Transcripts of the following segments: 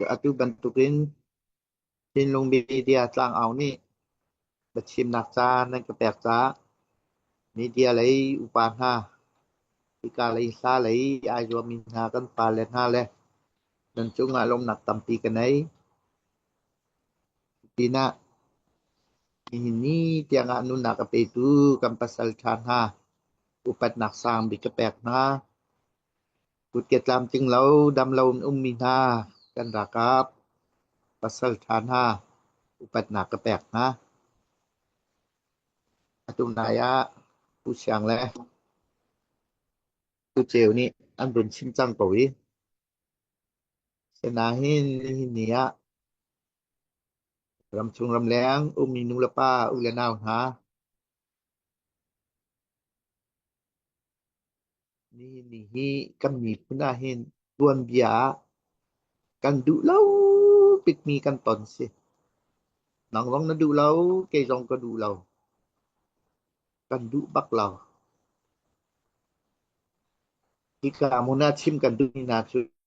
Atu bantukin Chinlung Media tlangau nih biachimnak caan nan ka pek caah media lei upa hna, hika lei hla lei ai zuammi hna kan pale hna le nan cungah lawmhnak tampi ka nei. Pinah nihin ni tiangah nunnak a petu kan pasal ṭha hna upatnak sang bik ka pek hna. Kutke tlamtling lo, dam lo in ummi hna kan ralkap pasal ṭha hna upatnak ka pek hna. Atu nai ah Pu Siang le Pu Ceu nih an run chim cang ko i sinain nihin ni ah ramchung ramleng ummi nulepa u le nau hna Nihin ni hi kan miphun ahhin tuanbia ah kan duh lo bikmi kan ton si. Nang zong na duh lo, kei zong ka duh lo. Kan duh bak lo. Hika hmun ah chim kan duhmi hna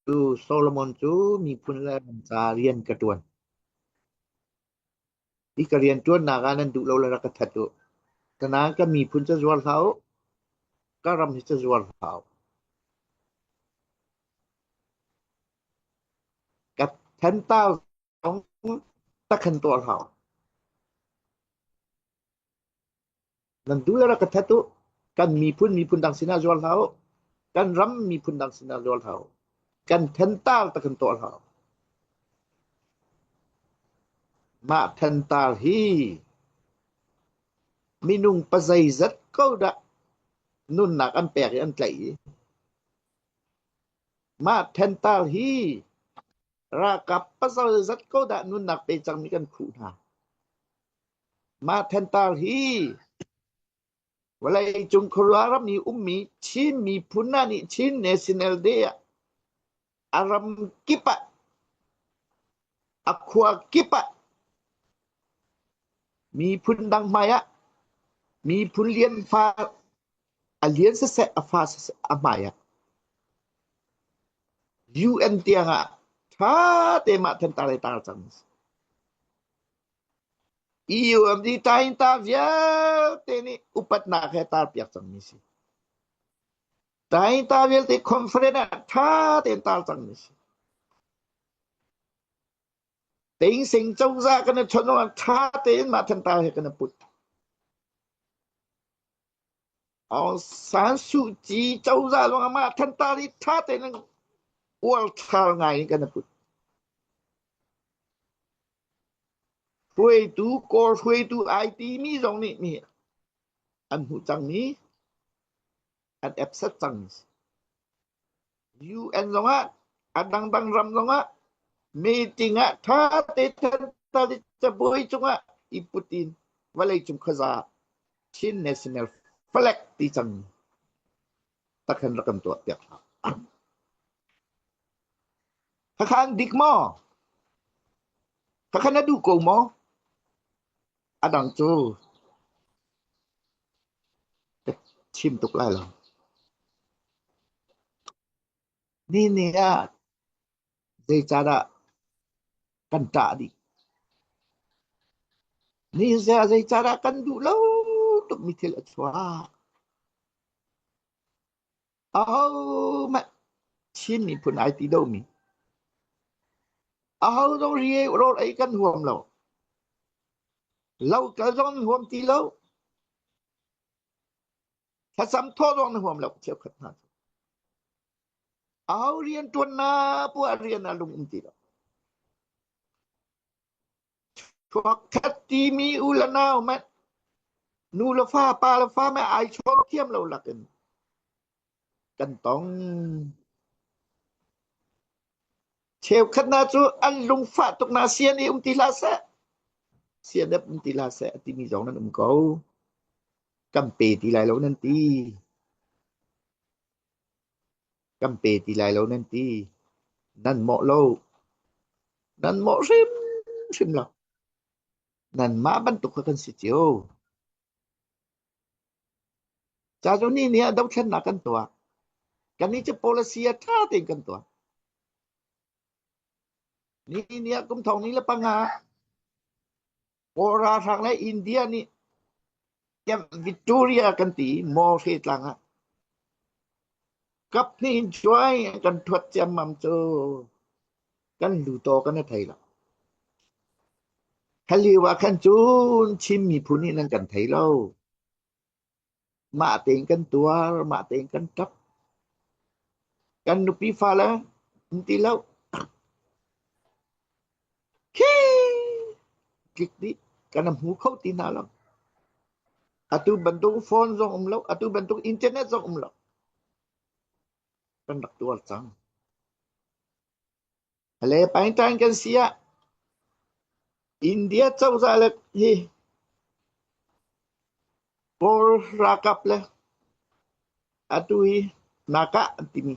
cu Solomon cu miphun le ram ca rian ka ṭuan. Hi ka rianṭuannak ah nan duh lo le rak ka that u. Ka ka miphun ca zuar hlah u. Ka ram hi ca zuar hlah u. Ka thental zong takhan tuah hlah u. Nan duh le rak ka that u. Kan miphun miphun dang sinah zuar hlah u. Kan ram miphun dang sinah zuar hlah u. Kan thental takhan tuah hlah u. Mah thental hi minung pazeizat ko dah nunnak an pek i an tlaih i mah thental hi ralkap pazeizat ko dah nunnak pe cangmi kan khuh hna. Mah thental hi vawleicung khuaruah ram i ummi Chin miphun hna nih Chin National Day ah a ram kip ah a khua kip ah miphun dang hmai ah miphun lian fa a lian siseh a fa siseh a hmai ah UN tiang ah ṭha te mah thentar i tar cang. EUMD taingta vialte nih upatnak he tarpiak cangmi si. Taingta vialte conference ah ṭha tein tar cangmi si. Tengseng cozah kan i chawnh ah ṭha tein mah thantar he kan i put. Aung San Suu Kyi cozah lawng ah mah thantar hi ṭha tein uarthar ngai in kan i put. Hruaitu Kawl hruaitu ai timi zong nih nih an hmuh cangmi an accept cangmi si. UN zongah a dangdang ram zongah meeting ah ṭha te than cabuai cungah i put in vawleicung khuaza Chin National Flag ti cang takhan rak kan tuah piak hlah. Khakha an dik maw? Khakha na duh ko maw? A dang cu ka chim tuk lai lo. Ni ni ah zeicahdah kan ṭah dih? Ni zeicahdah kan duh lo tukmi thil a chuak? Ahohmanh Chin miphun ai ti lomi, aho zong ri rawl ei kan huam lo. Lo kal zong an huam ti lo. Thlacam thawh zong na huam lo cheukhat hna cu. Aho rian ṭuan na puah rian ah lung um ti lo. Chuakkhat timi u le nau manh nu le fa pa le fa meh ai chawn thiam lo lakin kan tong. Cheukhat hna cu an lungfah tuk na sian i um ti hlah seh. Sian um ti hlah seh a timi zong nan um ko. Kan pe ti lai lo nan ti. Kan pe ti lai lo nan ti. Nan mawh lo. Nan mawh hrimhrim lo. Nanmah bantuk kha kan si cio. Ca cu ni nih ah dothlennak kan tuah. Kannih cu policy ah ṭha tein kan tuah. Ni ah kum thong ni le panga Kawl ralhrang le India nih Camp Victoria kan ti Mawhre tlang ah kap hnih in cuai an kan thuat ciammam cu kan lutaw kan i thei lo. Kha lio ah khan cun Chin miphun nih nan kan thei lo. Mah tein kan tuar, mah tein kan ṭap. Kan nupi fale an ti lo. Khi tlik dih kan hmu kho ti hna lo. Atu bantuk phone zong um lo, atu bantuk internet zong um lo. Kan rak tuar cang. Le paingtain kan si ah India cozah le hi Kawl ralkap le atu hi naka an timi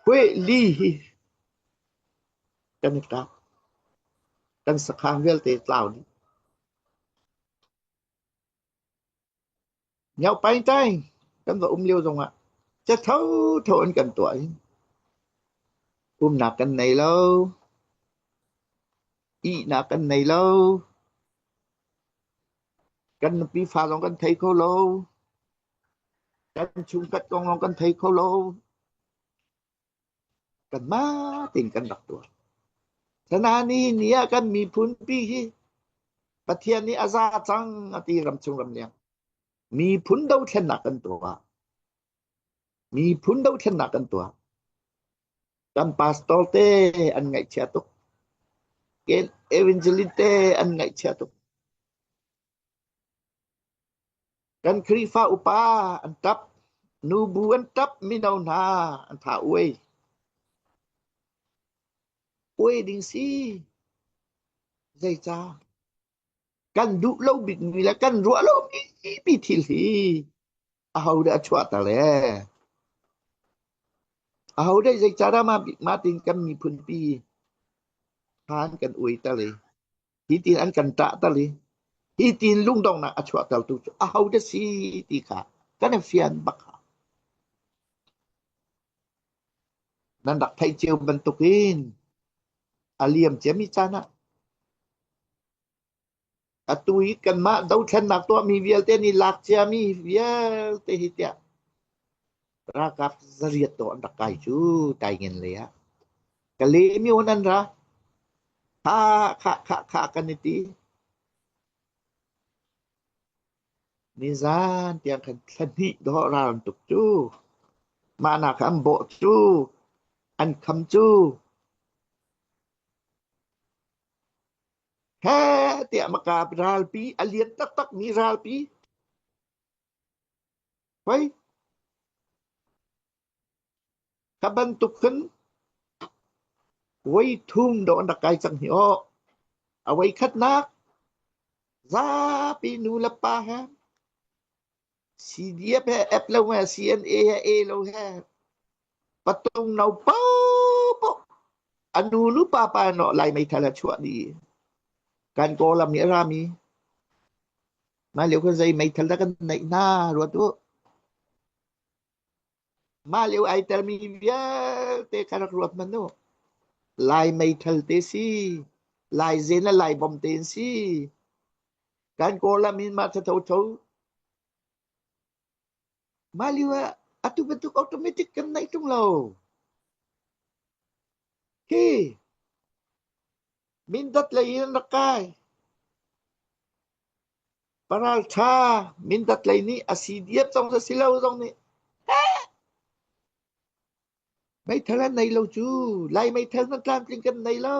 Hui Li hi kan i kap. Kan sakhan vialte tlau dih. Mioh paingtaing kan va um lio zongah ca thotho in kan tuah i umnak kan nei lo, ihnak kan nei lo, kan nupi fa zong kan thei kho lo, kan chungkhat kong zong kan thei kho lo. Kanmah tein kan rak tuah. Sana ni ni ah kan miphunpi hi Pathian nih a za cang a ti ramchung ramleng. Miphun dothlennak kan tuah. Miphun dothlennak kan tuah. Kan pastor te an ngaihchia tuk. Ken evangelist te an ngaihchia tuk. Kan Khrihfa upa an ṭap, nubu an ṭap, mino hna an tha uai. Uai ding si. Zeicah? Kan duh lo bikmi le kan ruah lomi pi thil hi ahodah a chuahter le? Ahodah zeicahdah mah mah tin kan miphunpi khan kan uaiter i hi tin an kan ṭahter i hi tin lungdonghnak a chuahtertu cu ahodah si ti kha kan i fian bak hau. Nan rak theih cio bantukin a liam ciami caan ah atu i kanmah dothlennak tuahmi vialte nih lak ciami vialte hi tiah ralkap zariat dawh an rak kai cu taingen lei ah. Kale myo nan ra. Kha kha kha kha kan i ti. Nizan tiang khan thla hnih dawh ral an tuk cu. Mah nak an bawh cu. An kham cu. He tiah maka ralpi a lian taktak mi ralpi. Hoi. Kha bantuk khin voi thum dawh an rak kai cang hi aw. A voi khatnak zapi nu le pa he CDF he F lo he CNA he A lo he patung no paopaoh a nu nu pa pa no Lai meithal a chuah dih. Kan Kawlram nih a rami. Mah lio khan zei meithal dah kan neih hna ruat u. Mah lio ai telmi vialte kha rak ruat hmanh u. Lai meithal te si, Lai zen le Lai bom te in si. Kan Kawlram in mah thatho Mah lio ah atu bantuk automatic kan neih ṭung lo. Hi Mindat lei in an rak kai. Paralṭha Mindat lei nih a si diam zong si lo zong nih meithal an nei lo cu Lai meithal nan tlamtling kan nei lo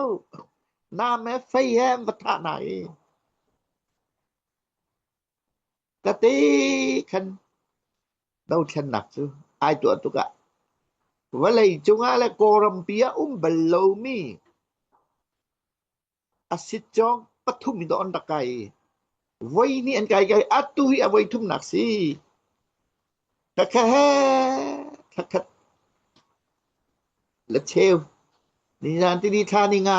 nam he fei he an va thah hna i Tate khan dothlennak cu ai tuah tuk ah vawlei cungah le Kawlrampi ah um bal lomi a sitcawng pathum in an rak kai i voi hnih an kai kai atu hi a voi thumnak si. Khakha he khakhat le cheu nizan tini thla ni nga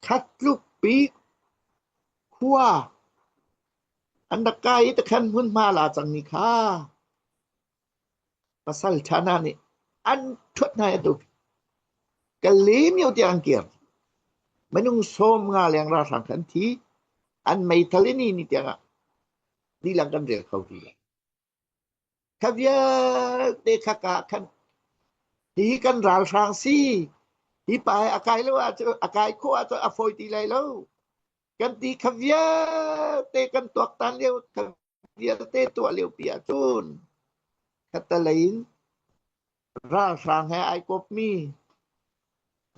khat tluk bik khua an rak kai i takhan hmunhma la cangmi kha pasal ṭha hna nih an ṭhuat hna i atu. Kalaymyo tiang an kir. Minung 50 leng ralhrang kha an thi. An meithal in ni tiang ah dilang kan rel kho ti lo. Kha vialte kha ka khan hihi kan ralhrang si. Hi pa hi a kai lo ahcun a kai khawh ahcun a fawi ti lai lo. Kan ti kha vialte kan tuaktan lio kha vialte tuah lio pi ahcun khattelei in ralhrang he ai kawpmi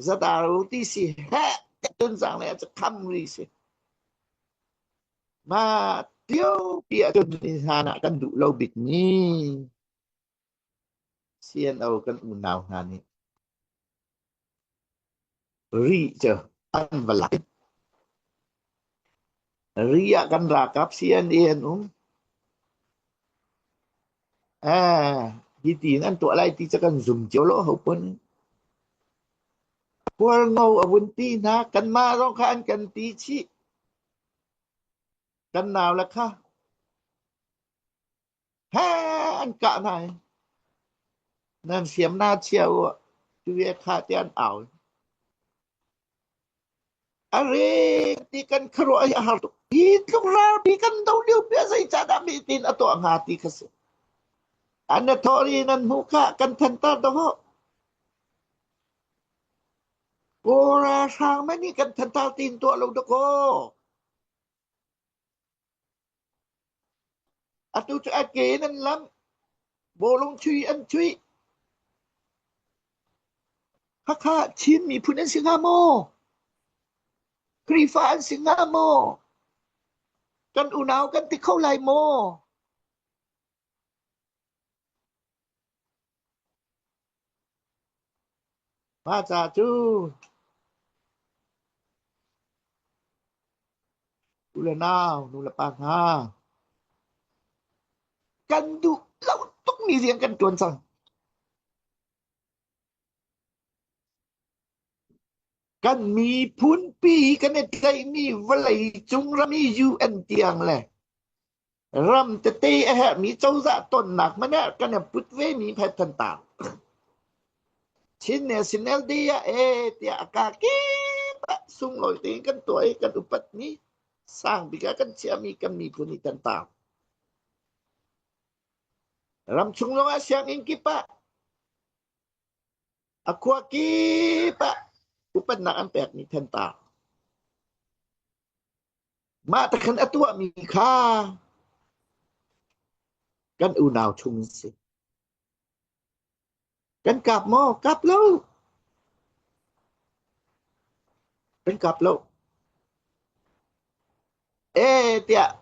zadaru ti si heh tunzang le cu kham ri si. Mah lio pi ahcun hlan ah kan duh lo bik mi CNO kan unau hna nih ri cu an va lak. Ri ah kan ralkap CNA an um. Eh, hi tiin an tuah lai ti cu kan zum cio lo ho pun. Hualngo a vun ti hna kanmah zong kha an kan ti chih. Kan nau le kha he an kah hna i nan hriam na chia u tu ye kha te an au. A re ti kan khuaruah hi a har tuk. Hi tluk ralpi kan do lio pi ah zeicahdah mi tin a tuah hnga ti kha si. An na thawh ri nan hmuh kha kan thantar dawh. Kawl ralhrang man nih kan thantar tin tuah lo dakaw. Atu cu a ke in an lamh. Bawlung chuih an chuih. Khakha Chin miphun an si hnga maw? Khrihfa an si hnga maw? Kan unau kan ti kho lai maw? Mah ca cu u le nau, nu le pa hna, kan duh lo tukmi rian kan ṭuan cang. Kan miphunpi kan i tlaihmi vawlei cung ram i UN tiang le ram tete a herhmi cozah tonnak hmanh ah kan i put vemi phet Thantlang. Chin National Day ah ee tiah a ka kip ah sunglawi tein kan tuah i kan upatmi sang bik ah kan chiahmi kan miphun hi Thantlang. Ramchung zongah sianginn kip ah a khua kip ah upatnak an pekmi Thantlang. Mah te khan a tuahmi kha kan unau chung an si. Kan kap maw? Kap lo. Kan kap lo. E tiah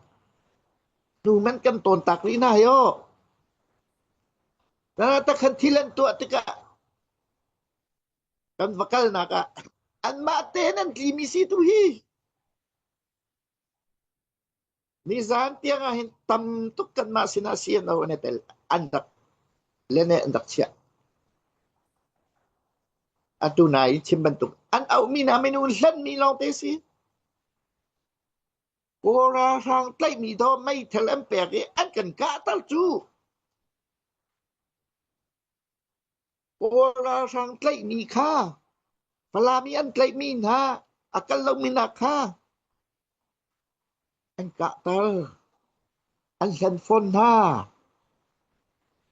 nu man kan tawn tak rih hna hi aw. Na ta khan thil an tuah tikah kan va kalnak ah anmah tein an tlimi si tu hi. Nizan tiang ah hin tam tuk kanmah sinah CNO an i tel an rak lene an rak chiah. Atu nai chim bantuk an auhmi hna minung hlenmi lawngte si. Kawl ralhrang tlaihmi daw meithal an pek i an kan kahter cu. Kawl ralhrang tlaihmi kha Falam i an tlaihmi hna a kal lomi hna kha an kahter, an hlen fawn hna.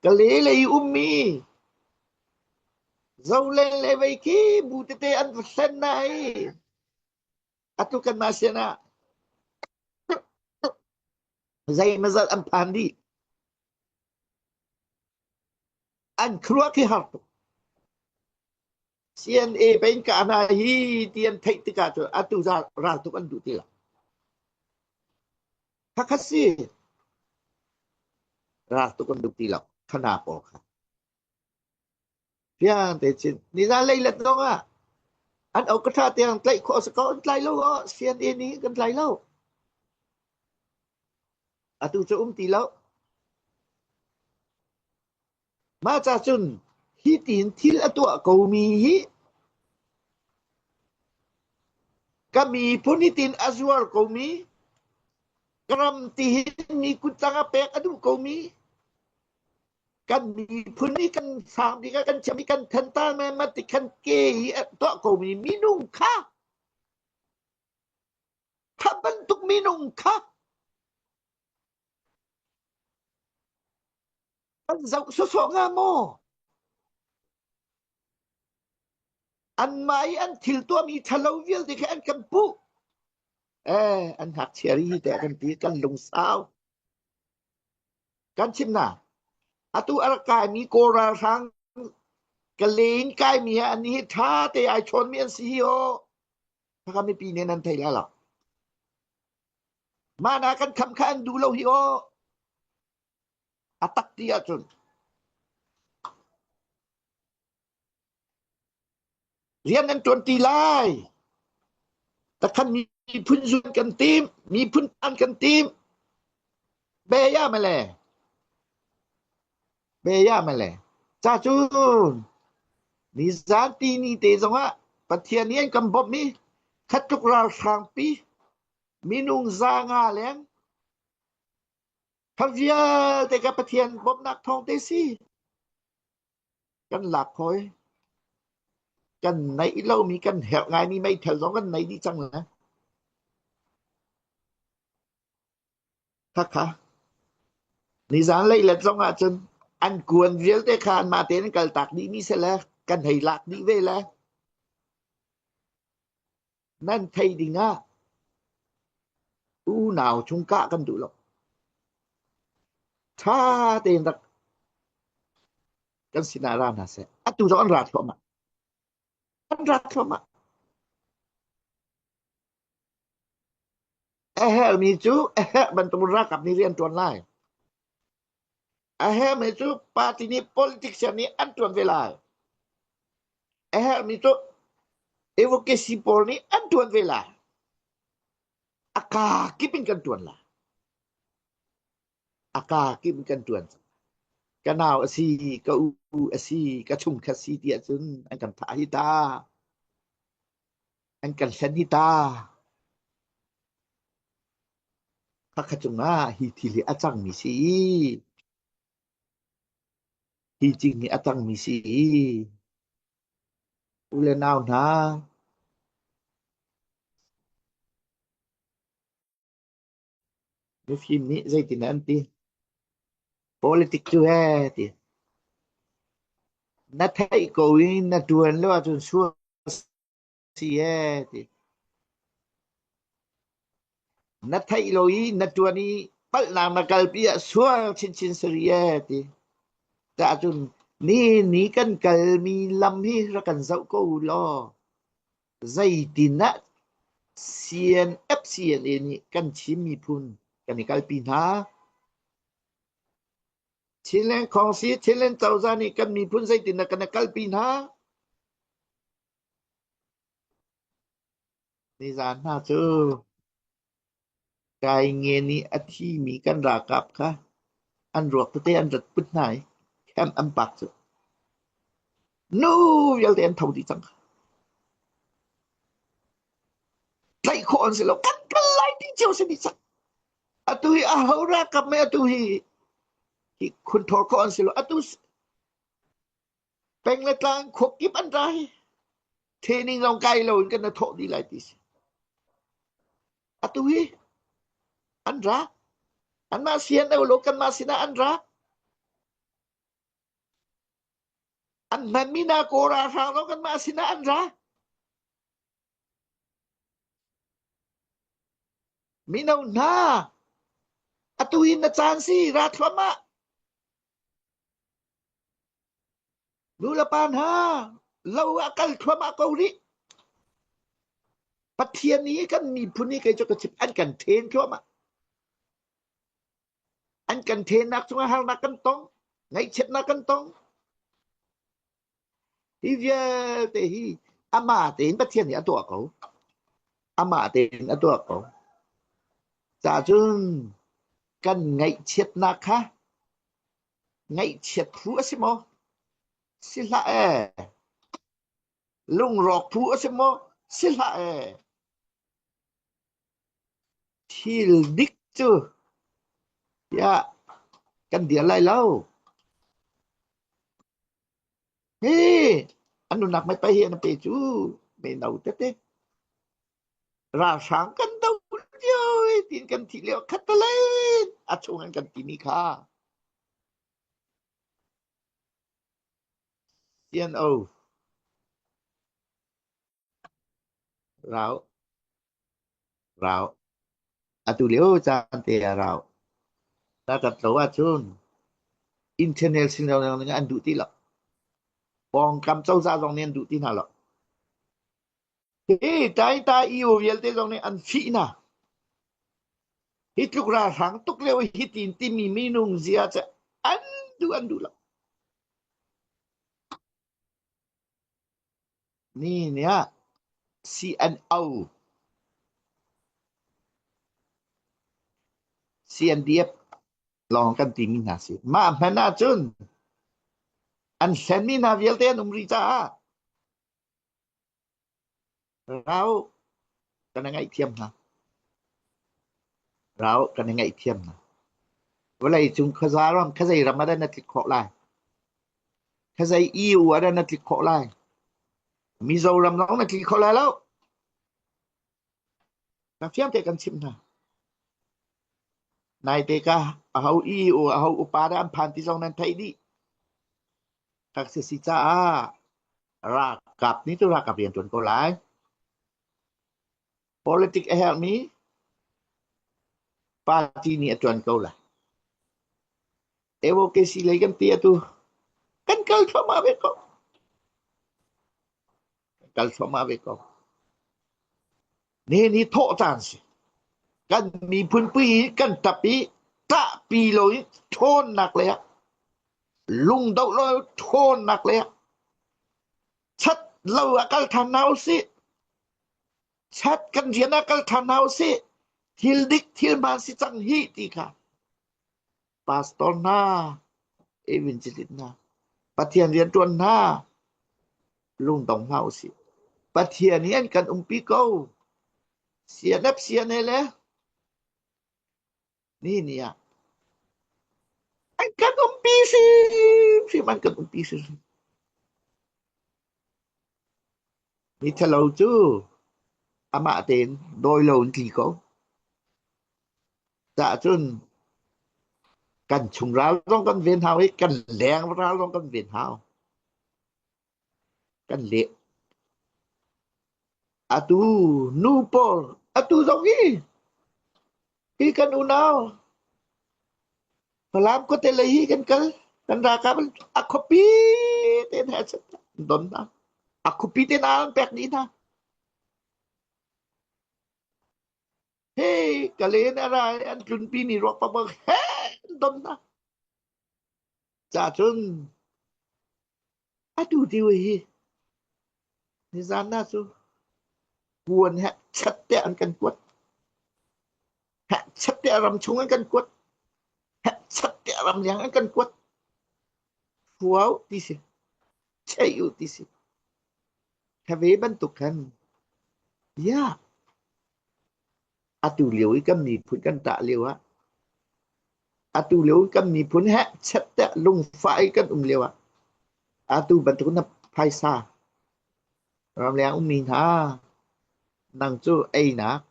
Kale lei ummi Zolen le vei khi bu tete an va hlen hna i atu kanmah sinah zeimazat an phan dih. An khuaruah khi har tuk. CNA pei in kah hna hi ti an theih tikah cun atu ral tuk an duh ti lo. Khakhat si ral tuk an duh ti lo. Khana pawl kha. Fiang te chin nizan leilet zong ah an au ka tha tiang tlaih khawh si ko an tlai lo oh CNA nih kan tlai lo. Atu cu um ti lo. Mah ca cun hi tiin thil a tuah komi hi ka miphun hi tiin a zuar komi ka ram ti hin mi kuttang a pek a duh komi. Kan miphun i kan sang bik ah kan thiam i kan thantar ma ti khan ke i a tuah ko mi minung kha kha bantuk minung kha kan zoh sawsawh hnga maw? Anmah i an thil tuahmi ṭhalo vialte kha an kan puh. Eh, an ngakchia ri tiah kan ti, kan lungsau. Kan chim na. Atu a rak kaimi Kawl ralhrang ka len kaimi he an hi ṭha te ai chawnmi an si hi aw. Khakha mipi nih nan thei lai lo. Mah na kan kham kha an duh lo hi aw. A tak ti ahcun Rian an ṭuan ti lai. Takhan miphun zun kan tim, miphun tan kan tim. Be ya male. Be ya male. Ca cun nizan ti ni te zongah Pathian nih an kan bawmh i khat tluk ralhrang pi minung za nga leng kha vialte ka Pathian bawmhnak thawng te si. Kan lak hawi. Kan neih lomi kan herh ngaimi meithal zong kan nei dih cang le. Khakha. Nizan leilet zong ahcun an kuan vialte kha anmah tein an kaltak dihmi si le kan hei lak dih ve le. Nan thei ding ah unau chung kah kan duh lo. Ṭha tein rak kan sinah ra hna seh. Atu zong an ra thluahmah. An ra thluahmah. A herhmi cu a herh bantuk ralkap nih rian ṭuan lai. A herhmi cu party nih politician nih an ṭuan ve lai. A herhmi cu advocacy pawl nih an ṭuan ve lai. A kaa kip in kan ṭuan lai. A kaa kip in kan ṭuan. Ka nau a si, ka u a si, ka chungkhat si ti ahcun an kan thah hi ta. An kan hlen hi ta. Khakha cungah hi thil hi a cangmi si. Hi cing hi a cangmi si. U le nau hna, mifim nih zeitin an ti? Politic cu he ti. Na theih ko i na ṭuan lo ahcun sual si ee ti. Na theih lo i na ṭuan i palhnak na kalpi ah sual chinchin sari ee ti. Cahcun ni ni kan kalmi lam hi rak kan zoh ko u law zeitin ah CNF CNA nih kan Chin miphun kan i kalpi hna. Chinland Khawngsi, Chinland cozah nih kan miphun zeitin ah kan i kalpi hna. Nizaan hna cu Kaingen i a thimi kan ralkap kha an ruak tete an rat put hna i camp an pak cu nu vialte an tho dih cang. Tlaih khawh an si lo. Kan kal lai ti cio si dih cang. Atu hi aho ralkap mei atu hi hi khunthor khawh an si lo. Atu Peng le tlang khuakip an ra hi training zong kai lo in kan na thawh dih lai ti si. Atu hi an ra. Anmah sian lo kanmah sinah an ra. An hmanmi na kaw ralhrang zong kanmah sinah an ra. Mino hna, atu hi na caan si ra thluahmah. Nulepa hna, lo ah kal thluahmah ko rih. Pathian nih kan miphun hi kei cu ka chim an kan then thluahmah. An kan thennak cungah harnak kan tong, ngaihchiatnak kan tong. Hi vialte hi amah tein Pathian nih a tuah ko. Amah tein a tuah ko. Cahcun kan ngaihchiatnak kha Ngaihchiat phu a si maw? Si hlah ee. Lungrawk phu a si maw? Si hlah ee. Thil dik cu tiah kan dir lai lo. Hi an nunak mei pai hi an pe cu mei no tete. Ralhrang kan do lio tin kan thi lio khat talen a chung an kan timi kha. CNO Rau rau atu lio caan te ah rau. Ta tat lo ahcun international ning an duh ti lo. Pawngkam cozah zong nih an duh ti hna lo. Hi Taita EU vialte zong nih an fih hna. Hi tluk ralhrang tuk lio hi tin timi minung zia cu an duh an duh lo. Ni nih ah CNO CNDF lawng kan timi hna si. Mah hmanh ahcun an hlenmi hna vialte an um rih caah Rau kan i ngaihthiam hna. Rau kan i ngaihthiam hna. Vawlei cung khuaza ram khuazei ram ah dah na tlik khawh lai? Khuazei EU ah dah na tlik khawh lai? Mizoram zong na tlik khawh lai lo. Na fiang te kan chimh hna. Naite ka aho EU aho upa dah an phan ti zong nan theih dih. Kak si si caah ralkap nih cu ralkap rian ṭuan ko lai. Politic a herhmi party nih a ṭuan ko lai. Advocacy lei kan ti atu kan kal thluahmah ve ko. Kan kal thluahmah ve ko. Nihin hi thawh caan si. Kan miphun pi kan ṭap i ṭahpi lo in ṭhawnnak lei ah lungdoh lo ṭhawnnak lei ah chat lo ah kal ṭhan hna usih. Chat kan rian ah kal ṭhan hna usih. Thil dik thil hmaan si cang hi ti kha pastor hna, evangelist hna, Pathian rianṭuan hna, lungdong hlah usih. Pathian hi an kan umpi ko. CNF CNA le ni ni ah an kan umpi hrimhrim an kan umpi hrimhrim. Mi ṭhalo cu amah tein dawi lo in tli ko. Cah cun kan chung ral zong kan ven hau i kan leng ral zong kan ven hau. Kan leh. Atu nu pawl atu zong hi hi kan unau Falam khuate lei hi kan kal kan ralkap a khuapi te hna don hna a khuapi te hna an pek dih hna Hey, ka len a ra i an tlunpi ni ruak pabak he an don hna. Ca cun atu tiu hi nizan na cu puan he chat te an kan kuat. He chat te ram chung an kan kuat. He chat te ram liang an kan kuat. Fuau ti si. Chei u ti si. Ka ve bantuk khan ya atu lio i kan miphun kan ṭah lio ah atu lio i kan miphun he chet tiah lungfah i kan um lio ah atu bantuk na phaisa ramleng ummi hna nang cu einak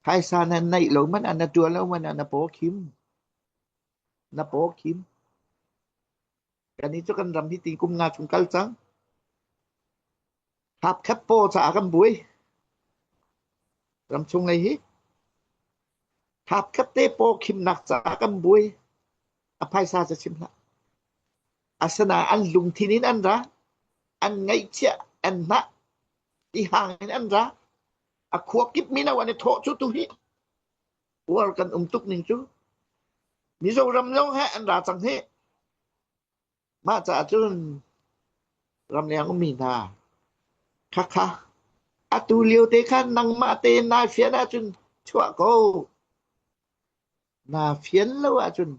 phaisa na neih lo man ah na ṭuan lo man ah na paw khim na paw khim Kannih cu kan ram hi ti kum nga chung kal cang. Hapkhat paw caah kan buai. Ramchung lei hi. Hapkhat te paw khimnak caah kan buai. A phaisa ca chim hlah. Asana an lungthin in an ra. An ngaihchiah, an hnah. I hang in an ra. A khua kip mino an i thawh cu tu hi. Uar kan um tuk ning cu. Mizoram zong he an ra cang hi. Mah caah cun ramleng ummi hna khakha atu lio te khan nangmah tein naa fian ahcun chuah ko. Naa fian lo ahcun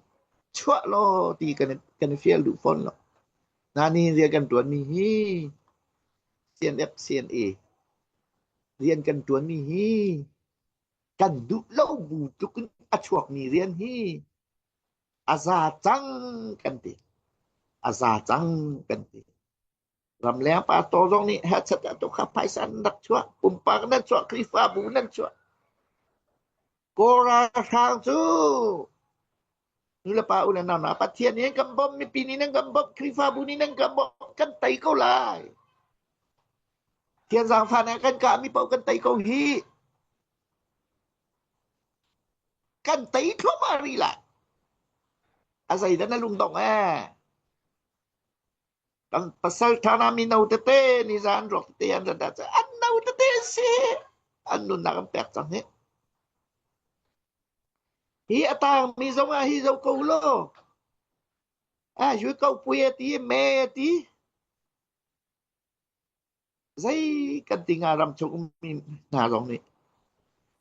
chuah law ti kan kan i fial duh fawn lo. Na nihin rian kan ṭuanmi hi CNF CNA rian kan ṭuanmi hi kan duh lo bu tluk in a chuakmi rian hi a za cang kan ti. A za cang kan ti. Ramleng pastor zong nih hachat ah tukha phaisa an rak chuah, pumpak nan chuah, Khrihfabu nan chuah. Kawl ralhrang cu nulepa u le nau hna Pathian nih an kan bawmh, mipi nih nan kan bawmh, Khrihfabu nih nan kan bawmh, kan tei ko lai. Thian zaangfah nih kan kahmi paoh kan tei ko hi. Kan tei thluahmah rih lai. A zeidah na lungdong ee? Kan pasal ṭha hna mino tete nizan ruak tete an rat ahcun an no tete an si. An nunnak an pek cang hi. Hi a tangmi zong ah hi zo ko law. Ah, yu ko pui a ti, me a ti. Zei kan ti hnga ram chung ummi hna zong nih.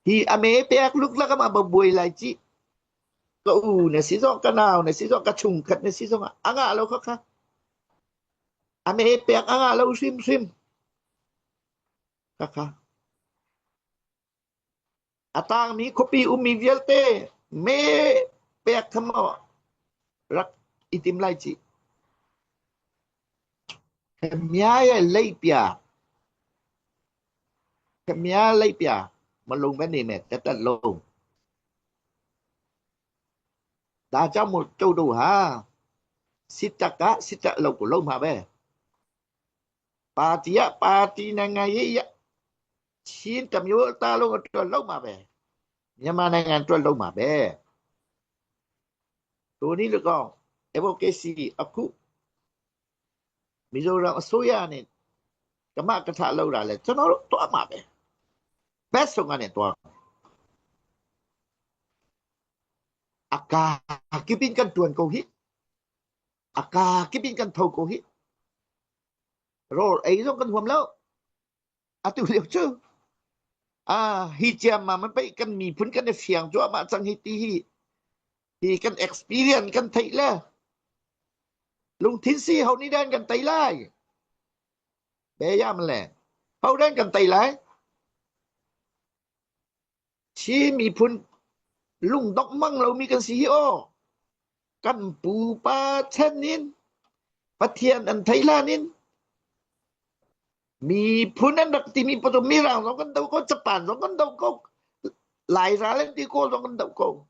Hi a me pek luklak ah ma buai lai ci. Ka u na si zong, ka nau na si zong, ka chungkhat na si zong ah a ngah lo kha kha. A me pek a ngah lo hrimhrim. Kha kha. A tangmi khuapi ummi vialte me pek kha maw rak i tim lai ci. Kamiaya leipia Kamia leipia malung ba ni me tetat lo. Da chao mu châu đủ ha. Sitaka sita lo ko lo ma be. Party ah party na ngai i Chin တမျိုးအသားလုံးအတွက်လုပ်မှာပဲမြန်မာနိုင်ငံအတွက်လုပ်မှာပဲတို့နည်း၎င်း advocacy အခုမီဇိုရမ်အစိုးရနဲ့ကမကထလောက်တာလဲကျွန်တော်တို့တွားမှာပဲ best ဆုံးကနေတွားအကာကိပင်ကန်တွန်ကိုဟိအကာကိပင်ကန်ထောကိုဟိရောအိဇုံကန်ဟွမ်လောက် Atu lio cu ah hi ciammam in pei kan miphun kan i fiang cuahmah cang hi ti hi hi kan experience kan theih le lungthin si ho nih dan kan tei lai be yam le ho dan kan tei lai Chin miphun lungdongh mang lomi kan si hi aw. Kan pupa chan in Pathian an theih hlan in miphun an rak timi pa cu Mirang zong kan do ko, Japan zong kan do ko, Lai ral an ti ko zong kan do ko.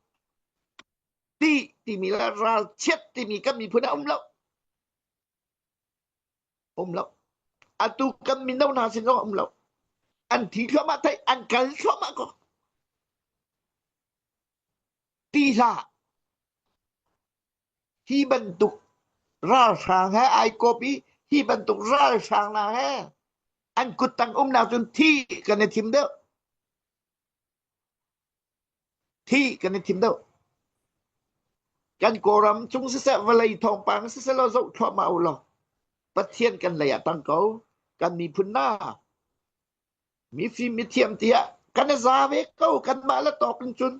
Ti timi le ralchiat timi kan miphun ah um lo. Um lo. Atu kan mino hna sin zong um lo. An thi thluahmah thei, an kal thluahmah ko. Ti hlah. Hi bantuk ralhrang he ai kop i hi bantuk ralhrang hna he an kuttang umnak cun thi kan i thim deuh. Thi kan i thim deuh. Kan Kawlram cung siseh vawlei thawngpang siseh law zoh thluahmah u law Pathian kan lei ah tang ko. Kan miphun na mifim mithiam tiah kan i za ve ko kanmah le tawk in cun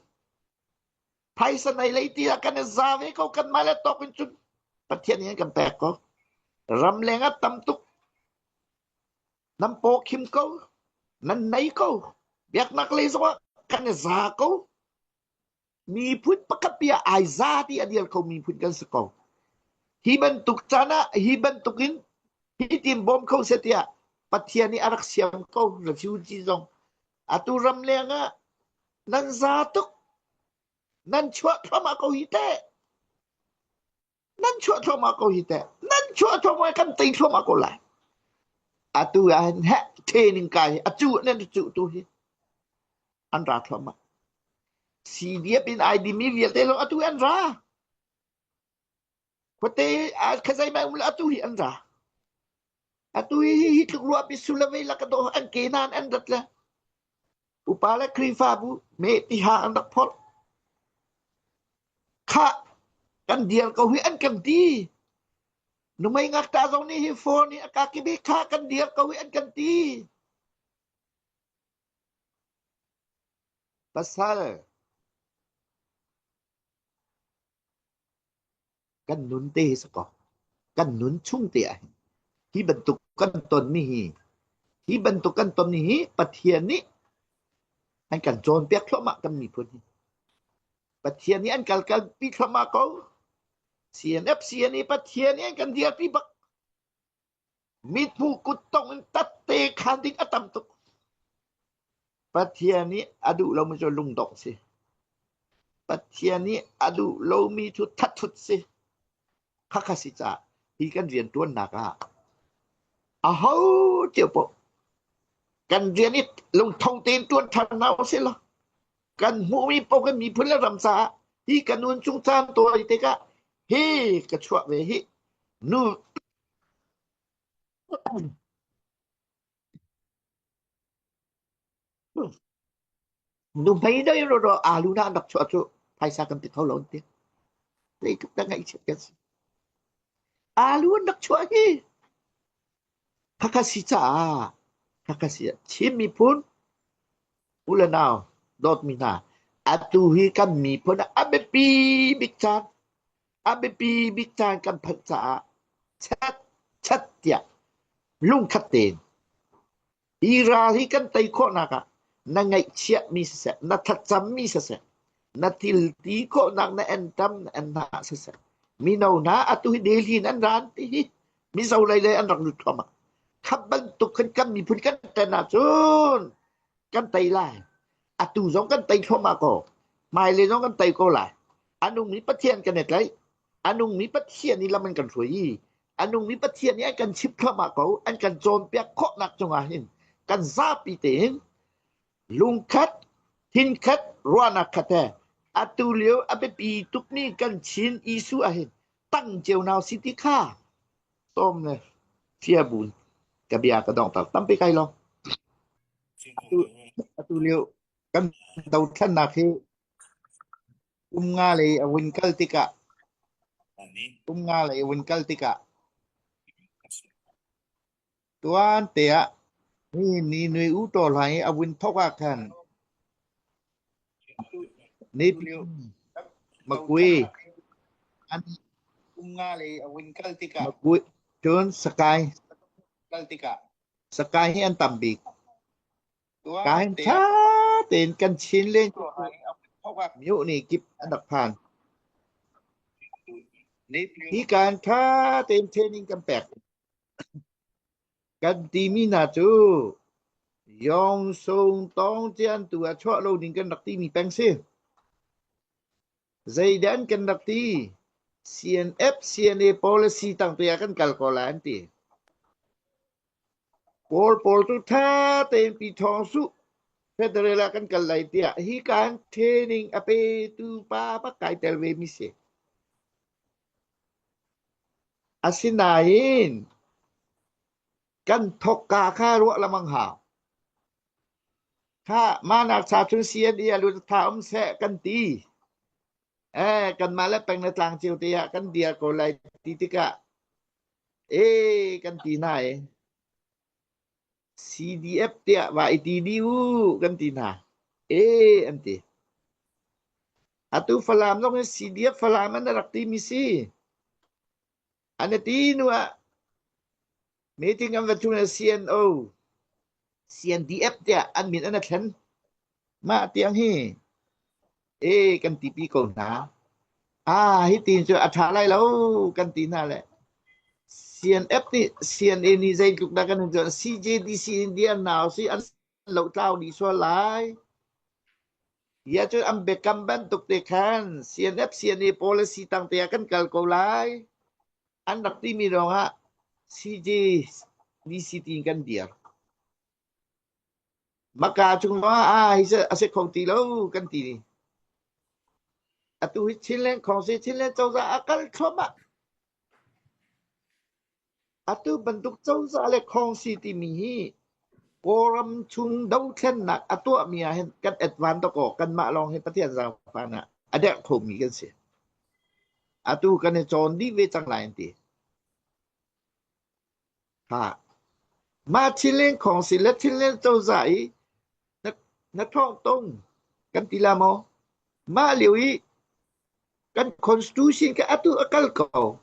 phaisa nei lei tiah kan i za ve ko kanmah le tawk in cun Pathian nih an kan pek ko. Ramleng ah tam tuk nan paw khim ko nan nei ko biaknak lei zongah kan i za ko miphun pakhat pi ah ai za ti a dir kho miphun kan si ko hi bantuk caan ah hi bantuk in hi tin bawm kho se tiah Pathian nih a rak siam ko refugee zong atu ram leng ah nan za tuk nan chuah thluahmah ko hi teh Nan chuah thluahmah ko hi teh. Nan chuah thluahmah kan tei thluahmah ko lai. Atu ah hin heh training kai hi acu nan cu tu hi an ra thluahmah. CDF in ID mi vialte zong atu an ra. Khuate khazai mai um le atu hi an ra. Atu hi hi tluk ruah pi sulavei la ka do an ke nan an rat le. Upa le Khrihfabu me tiha an rak phorh. Khah, kan dir ko hi an kan ti. Numei ngakṭah zong nih hi phone hi a kakibi khah kan dir ko hi an kan ti. Pasal kan nun te hi si ko. Kan nun chung te ah hin hi bantuk kan tonmi hi hi bantuk kan tonmi hi Pathian nih an kan cawnpiak thluahmah kan miphun hi. Pathian nih an kal kalpi thluahmah ko. CNF CNA Pathian nih an kan dirpi bak. Mithmuh kuttong in tatte khan ding a tam tuk. Pathian nih a duh lomi cu lungdongh si. Pathian nih a duh lomi cu thathut si. Khakha si caah hi kan rianṭuannak ah aho cio paoh kan rian i lungtho tein ṭuan ṭhan hna usih law kan hmuhmi paoh kan miphun le ram caah hi kan nun chung caan tawi tikah hi ka chuah ve hi nu Nuhmei dei ro alu na an rak chuah cu phaisa kan ti kho lo an ti. Zeitluk dah ngaihchiat kan si. Alu an rak chuah hi khakha si caah khakha si ah Chin miphun u le nau dawtmi hna atu hi kan miphun ah a biapi bik caan a biapi bik caan kan phanh caah chat chat tiah lungkhat tein Hi ral hi kan tei khawhnak ah na ngaihchiahmi siseh, na thlacammi siseh, na thil ti khawhnak na entam na enhna siseh, mino hna atu hi Delhi in an ra an ti hi Mizo lei lei an rak lut thluahmah. Kha bantuk khan kan miphun kan ṭan ahcun kan tei lai. Atu zong kan tei thluahmah ko. Hmailei zong kan tei ko lai. A nungmi Pathian kan i tlaih. A nungmi Pathian nih lam an kan hruai i a nungmi Pathian nih an kan chimh thluahmah ko an kan cawnpiak khawhnak cungah hin kan zapi tein lungkhat thinkhat ruahnak khat he atu lio a biapi tukmi kan Chin issue ah hin tang cio nau si ti kha sawm le fia bun ka bia ka dongter tampi kai lo atu atu lio kan dothlennak hi Kum nga lei a vun kal tikah kum nga lei a vun kal tikah tuan te ah ni ni nui u taw hlaing i a vun thok ah khan ni Makui an Kum nga lei a vun kal tikah Makui cun Sakai kal tikah Sakai hi an tam bik. Tuan Kahin te ṭha ah tein kan Chin len thok myoh nih kip an rak phan. Ni Hi kaan ṭha tein training kan pek. Kan timi hna cu Yong Sung Tong Cian tu ah chuah lo ding kan rak timi peng si. Zeidah an kan rak ti? CNF, CNA policy tang te ah kan kal ko lai an ti. Kawl pawl cu ṭha tein pi ṭhawng suh federal ah kan kal lai tiah hi kan training a petu pa bak kai tel ve mi si. Asinain kan thokka kha ruah lamang hau. Kha manak cha cun CNA a lut tha um seh kan ti. Eh kanmah le peng le tlang cio te ah kan dir ko lai ti tikah Eh kan ti hna i CDF tiah va i ti dih u kan ti hna. Eh an ti. Atu Falam zong hi CDF Falam an rak timi si. An i ti hnu ah meeting an va ṭun ah CNO, CNDF tiah an min an i thlen. Mah tiang hi eh kan tipi ko hna. Ah hi tin cu a ṭha lai lo kan ti hna le CNF nih CNA nih zeitluk dah kan hun CJDC India nau si an lotlau dih sual lai. Ya cun an biakam bantuk te khan CNF CNA policy tang te ah kan kal ko lai. An rak timi ruangah CJDC tiin kan dir. Maka chung ah ah hi a si kho ti lo kan ti ni. Atu hi Chinland Khawngsi Chinland cozah a kal thluahmah. Atu bantuk cozah le khawngsi timi hi Kawlram chung dothlennak a tuahmi ah hin kan advan dawkaw kanmah lawng hi Pathian zaangfah ah a derh khomi kan si. Atu kan i cawn dih ve cang lai an ti. Ha. Mah Chinland Khawngsi le Chinland cozah i na, na ṭhawng tung kan ti la maw? Mah lio i kan constitution kha atu a kal ko.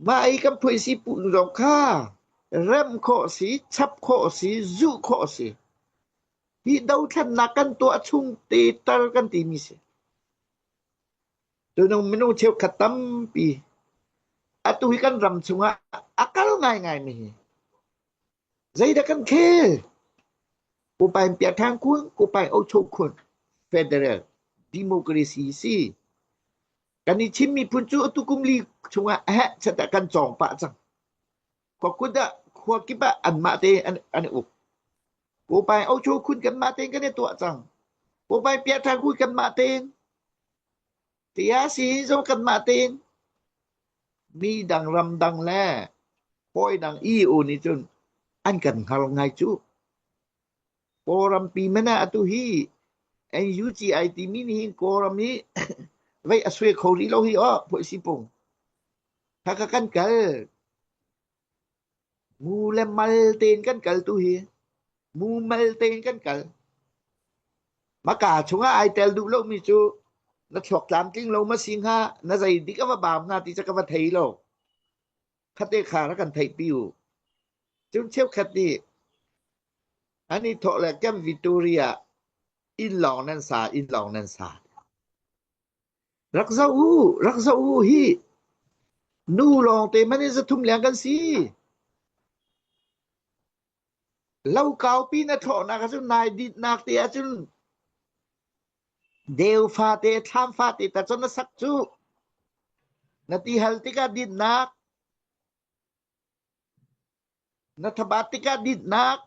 Mah i kan phuaisi pu zong kha rem khawh si, chap khawh si, zuh khawh si. Hi dothlennak kan tuah chung te tal kan timi si. Tunung minung cheukhat tampi. Atu hi kan ram chungah a kal ngaingai mi hi zeidah kan khel? Kupain piathang kun, kupain ocho khun, federal democracy si. Kan i Chin miphun cu atu kum li chungah heh chat ah kan cawng pah cang. Khua kut ah khua kip ah anmah te an i uk. Kupain ocho khun kanmah tein kan i tuah cang. Kupain piathang kun kanmah tein. Tiah si zong kanmah tein mi dang ramdang le hawi dang EU nih cun an kan hngal ngai cu. Kawlrampi man ah atu hi NUGI timi nih hin Kawlram hi vei a suai kho rih lo hi aw phuaisi pung. Khakha kan kal. Mu le mal tein kan kal tu hi. Mu mal tein kan kal. Maka chungah ai tel duh lomi cu na thluak tlamtling lo ma si hnga, na zei dik a va baam hnga ti cu ka va thei lo. Khate kha rak kan theihpi u. Cun cheukhat nih an i thawh le Camp Victoria inn lawng nan sa, inn lawng nan sa. Rak zoh u, rak zoh u hi nu lawngte man in 300 leng kan si. Lo kaupi na thlawhnak ahcun nai dinhnak te ahcun deu fate thlam fate ta cun na sak cu. Na ti hal tikah dinhnak, na thabat tikah dinhnak.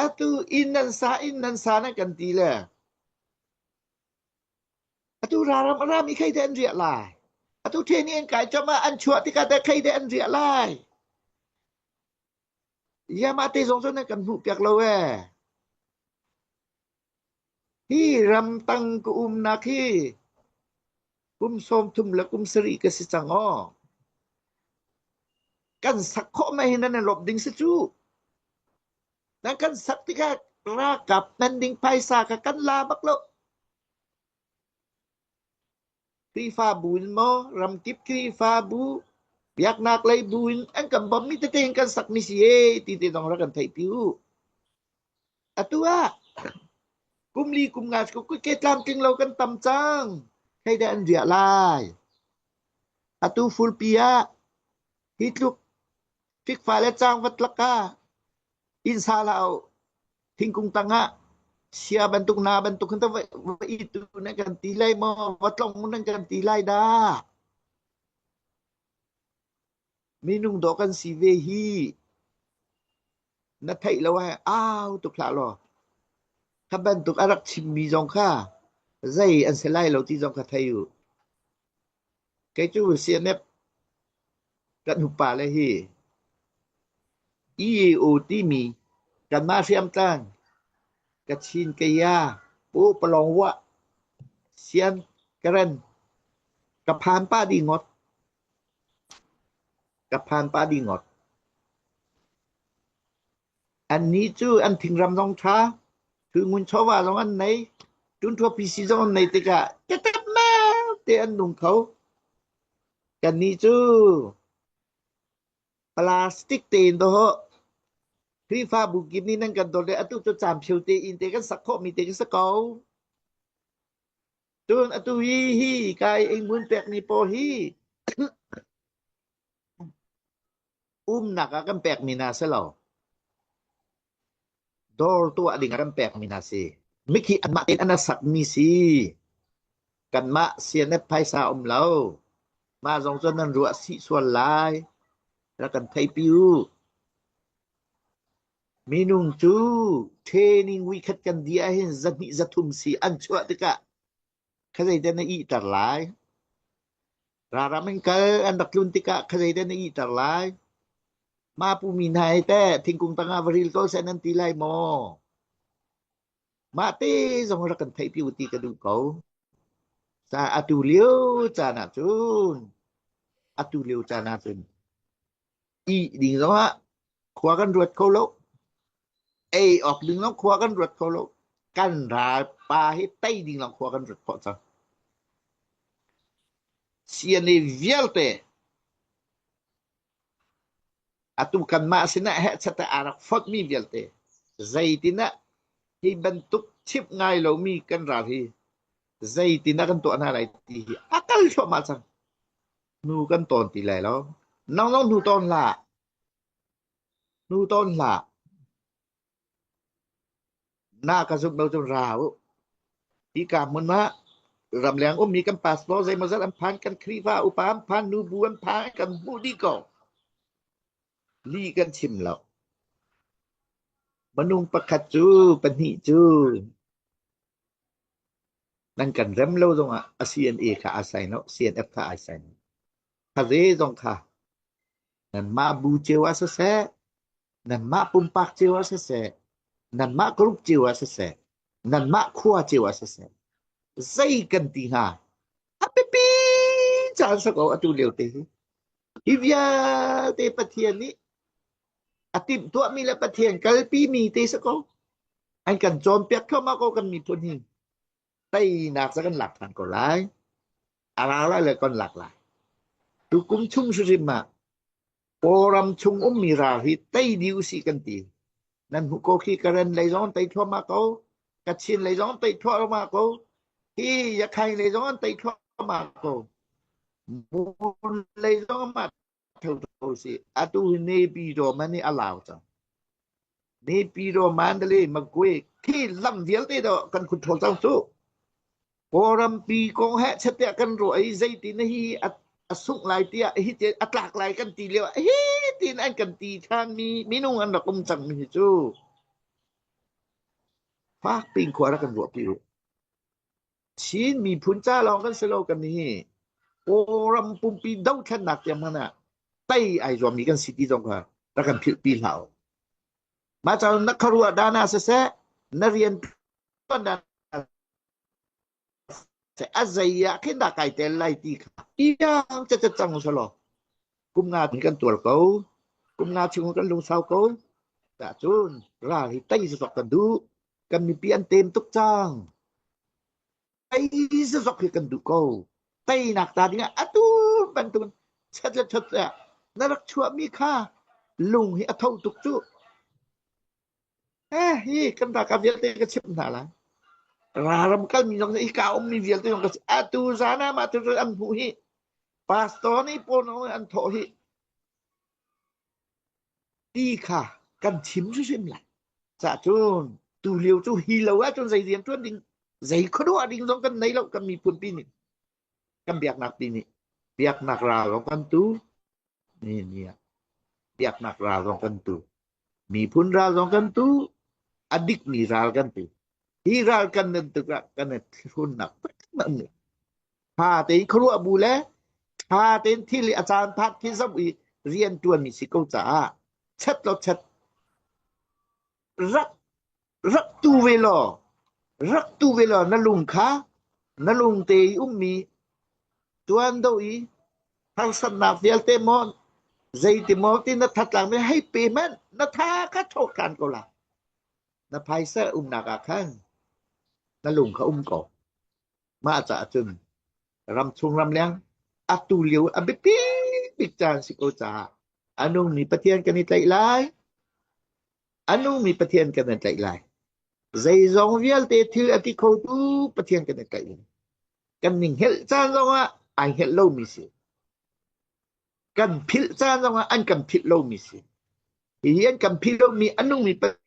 Atu inn nan sa inn nan sa nan kan ti le Atu raram a rami khei te an riah lai. Atu ṭhen i an kai cam ah an chuah tikah teh khei te an riah lai. Yama te zong cu nan kan hmuh piak lo ee. Hi ramtang ka umnak hi kum 30 le kum 70 ka si cang aw. Kan sak khawh mai hi nan i lawmh ding si cu. Nan kan sak tikah ralkap nan ding phaisa kha kan la bak lo. Khrihfabu in maw ramkip Khrihfabu biaknak lei bu in an kan bawmhmi tete in kan sakmi si ee ti te zong rak kan theihpi u. Atu ah kum li kum nga cu ke tlamtling lo kan tam cang. Hei dah an riah lai. Atu fulpi ah hi tluk fikfa le cangvat lakah inn sa hlah u. Thingkung tangah sia bantuk na bantuk hin va va i tu nan kan ti lai maw va tlong nan kan ti lai dah. Minung dawh kan si ve hi. Na theih lo ah au tuk hlah law. Kha bantuk a rak chimmi zong kha zei an si lai lo ti zong kha thei u. Kei cu CNF kan upa le hi EAO timi kanmah hriamtlang Kachin Kaya Pu Palong Wah Sian Karen ka phan pah dih ngawt. Ka phan pah dih ngawt. Annih cu an thingram zong ṭha, thilngun chawva zong an nei, ṭunṭhuah PC zong an nei tikah ketek te an nung kho. Kannih cu plastic tein dawh Khrihfabu kip nih nan kan dawt le atu cu caamphio tein te kan sak khawhmi te kan si ko. Cun atu hi hi kai innhmun pekmi pawl hi Umnak ah kan pekmi hna si lo. Dawr tuah ding ah kan pekmi hna si. Mikhi anmah tein an sakmi si. Kanmah CNF phaisa um lo. Mah zong cu nan ruah sih sual lai. Rak kan theipi u. Minung cu training weekhat kan dih ahhin 200 300 si an chuah tikah khazei dah na ihter lai? Ralram in kal an rak tlun tikah khazei dah na ihter lai? Mah pumi hna hi teh thingkung tangah va ril ko seh nan ti lai maw? Mah te zong rak kan theihpi u ti ka duh ko. Ca atu lio caan ahcun atu lio caan ahcun ih ding zongah khua kan ruat kho lo. Ei awk ding zong khua kan ruat kho lo. Kan ralpa hi tei ding lawng khua kan ruat khawh cang. CNA vialte atu kanmah sinah hehchat ah aa rak fonhmi vialte zeitin ah hi bantuk chimh ngai lomi kan ral hi zeitin ah kan tuah hna lai ti hi a kal thluahmah cang. Hnu kan tawn ti lai lo. Nang zong hnu tawn hlah. Hnu tawn hlah. Na ka zumh lo cun ra u. Hika hmun ah ramleng ummi kan pastor zeimawzat an phan, kan Khrihfa upa an phan, nubu an phan, kan hmuh dih ko. Lih kan chim lo. Minung pakhat cu pahnih cu nan kan rem lo zongah a CNA kha aa sai lo, CNF kha ai sai lo. Kha ve zong kha nanmah bu cio ah siseh, nanmah pumpak cio ah siseh, nanmah group cio ah siseh, nanmah khua cio ah siseh, zei kan ti hnga? A biapi caan sa ko atu lio te hi. Hi vialte Pathian nih a timhtuahmi le Pathian kalpi mi te sa ko. An kan cawnpiak thluahmah ko kan miphun hi. Teinak ca kan lak ṭhan ko lai. A ra lai le kan lak lai. Tukum chung hrimhrim ah Kawlram chung ummi ral hi tei dih usih kan ti. Nan hmuh ko khi Karen lei zong an tei thluahmah ko. Kachin lei zong an tei thluahmah ko. Hi Yakhai lei zong an tei thluahmah ko. Mon lei zong amah thotho si. Atu hi Naypyidaw man hi a lau cang. Naypyidaw Mandalay Magwe khi lam vialte do kan control cang cu. Kawlrampi kong he chet kan ruah i zeitin hi a a sungh lai tiah hi ti a tlak lai kan ti lio hi tin an kan ti than mi minung an rak um cang mi hi cu fak pin khua rak kan ruah pi u. Chin miphun ca lawng kan si lo kan hi Kawlram pumpi dothlennak tiang hmanh ah tei ai zuammi kan si ti zong kha rak kan philh pi hlah u. Mah ca na khuaruah dan ah siseh, na rian tuan dan a zei ah khin dah kai tel lai ti kha iang ca cang selaw kum nga kan tuar ko kum nga chung kan lungsau ko ta cun ral hi tei zok kan duh kan mipi an tem tuk cang tei zok hi kan duh ko teinak ta ding ah atu bantuk chat le chat na rak chuahmi kha lung hi a tho tuk cu Eh, hi kan ralkap vialte ka chimh hna lai. Ralram kalmi zong hi ka ummi vialte zong ka atu zan ah mah tu an hmuh hi pastor nih pawl an thawh hi ti kha kan chim hrimhrim lai. Cah cun tu lio cu hi lo ahcun zei rian ṭuan ding zei khuaruah ding zong kan nei lo kan miphun pi nih kan biaknak pi nih biaknak ral zong kan tu ni ni ah biaknak ral zong kan tu miphun ral zong kan tu a dikmi ral kan tu hi ral kan nan tikah kan i thlunnak taktak um tha tein khuaruah bu le tha tein thil i a caan phak khi zoh i rian ṭuanmi si ko caah chet lo chet rak rak tu ve law rak tu ve law na lung kha na lung te i ummi tuan do i harsatnak vialte maw zeiti maw ti na thatlang mi hei pe hmanh na tha kha thawk than ko la na phaisa umnak ah khan na lung kha um ko mah caah cun ramchung ramleng atu lio a biapi bik caan si ko caah a nungmi Pathian kan i tlaih lai a nungmi Pathian kan i tlaih lai zeizong vialte thil a ti khotu Pathian kan i tlaih lai kan ning helh caan zongah ai helh lomi si kan philh caan zongah an kan philh lomi si hihi an kan philh lomi a nungmi Pathian.